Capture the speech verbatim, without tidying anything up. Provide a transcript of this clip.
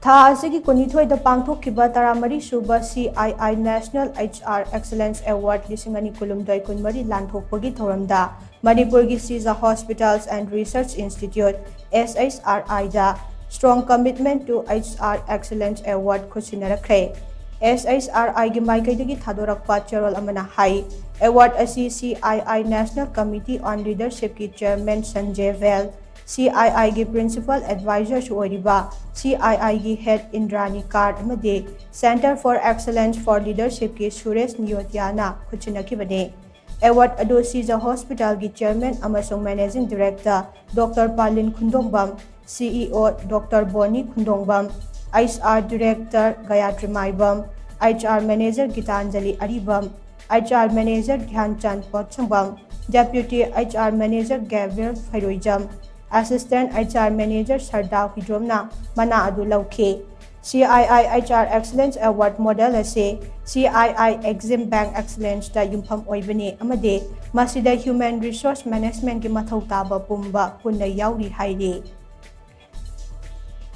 ꯊꯥ ꯑꯁꯤꯒꯤ ꯀꯨꯟꯅꯤꯊꯣꯏꯗ ꯄꯥꯡꯊꯣꯛꯈꯤꯕ ꯇꯔꯥꯃꯔꯤ ꯁꯨꯕ C I I National H R Excellence Award ꯂꯤꯁꯤꯡ ꯑꯅꯤ ꯀꯨꯟꯍꯨꯝꯗꯣꯏ ꯀꯨꯟꯃꯔꯤ ꯂꯥꯟꯊꯣꯛꯄꯒꯤ ꯊꯧꯔꯝꯗ ꯃꯅꯤꯄꯨꯔꯒꯤ Sija Hospitals and Research Institute, S H R I the Strong Commitment to H R Excellence Award ꯈꯨꯠꯁꯤꯟꯅꯔꯛꯈ꯭ꯔꯦ꯫ S H R I ꯒꯤ ꯃꯥꯏꯀꯩꯗꯒꯤ ꯊꯥꯗꯣꯔꯛꯄ ꯆꯦꯔꯣꯜ ꯑꯃꯅ ꯍꯥꯏ, award ꯑꯁꯤ C I I National Committee on Leadership ꯀꯤ Chairman Sanjay Vaid, C I I ꯒꯤ Principal Advisor ꯁꯨ ꯑꯣꯏꯔꯤꯕ C I I ꯒꯤ Head Indrani Kar ꯑꯃꯗꯤ Center for Excellence for Leadership ꯀꯤ Suresh Neotia ꯅ ꯈꯨꯠꯁꯤꯟꯅꯈꯤꯕꯅꯤ꯫ Award ꯑꯗꯨ Sija Hospital ꯒꯤ Chairman ꯑꯃꯁꯨꯡ Managing Director Doctor Palin Khundongpam, C E O Doctor Bonnie Khundongpam, H R Director Gayatri Maibam, H R Manager Gitanjali Aribam, H R Manager Dhyanchand Potsambam, Deputy H R Manager Gabriel Phairoijam, Assistant H R Manager Sardar Huidromna ꯃꯅꯥ ꯑꯗꯨ ꯂꯧꯈꯤ꯫ C I I H R Excellence Award Model ꯑꯁꯤ C I I Exim Bank Excellence ꯇ ꯌꯨꯝꯐꯝ ꯑꯣꯏꯕꯅꯤ ꯑꯃꯗꯤ ꯃꯁꯤꯗ Human Resource Management ꯀꯤ ꯃꯊꯧ ꯇꯥꯕ ꯄꯨꯝꯕ ꯄꯨꯟꯅ ꯌꯥꯎꯔꯤ ꯍꯥꯏꯔꯤ꯫